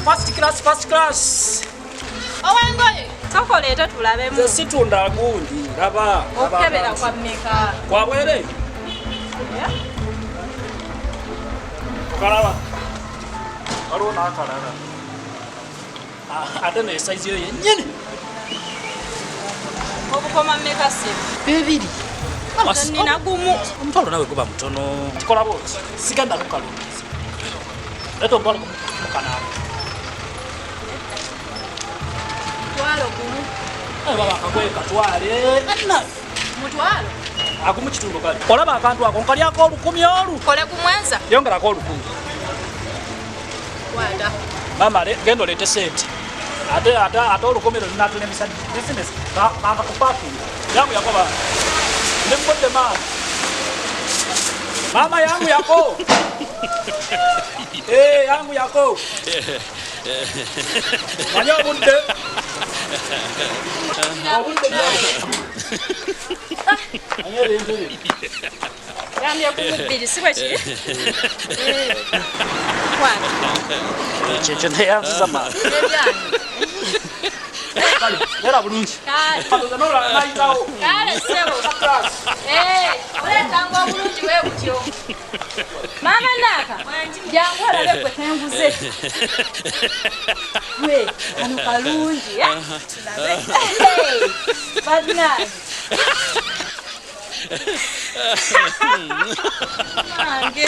First class, first class. Owengoye sooka oleete tulabemu. Nze situnda gundi, laba. Okukebera kwa mmeka? Kwa bwereere. Okalaba. Waliwo n'akalala. Ah, ate naye sayizi yo yennyini. Obukoma mmeka ssebo? Bibiri. Nina gumu. Omutwalo nawe guba mutono. Kikola bwoti. Sigenda kukalungiza. Leeta omutwalo gumu mukanaana. Mutwalo gumu. Baba akagoye katwale. Mutwalo. Agumu kitundu kale. Olaba akantu ako nkalyako 1000 olu. Kole gumwenza. Yongerako 1000. Kwata. Mama genda oleete sente. Ate ate ate 1000 lunatulemesa business. Kanga kupakinga. Yangu yako ba. Ndi mama. Mama yangu yako. Eh, yangu yako. Manyi obudde. Obudde. Manyi ebintu bino. Gambye ku bbiri si bwe kiri? Kwata. Kyekyo neyanziza maama. Ebyange. Kale, beera bulungi. Kale. Nolala nayitawo. Kale ssebo. Eh, oleetanga obulungi bwe butyo. Maama Naaka, jangu olabe gwe tenguze. Gwe, kano kalungi, eh? Hey, bannange. Nange.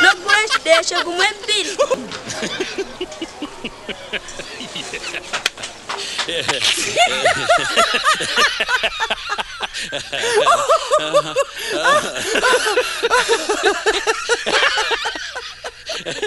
Nogula ekideekyo gumu ebbiri.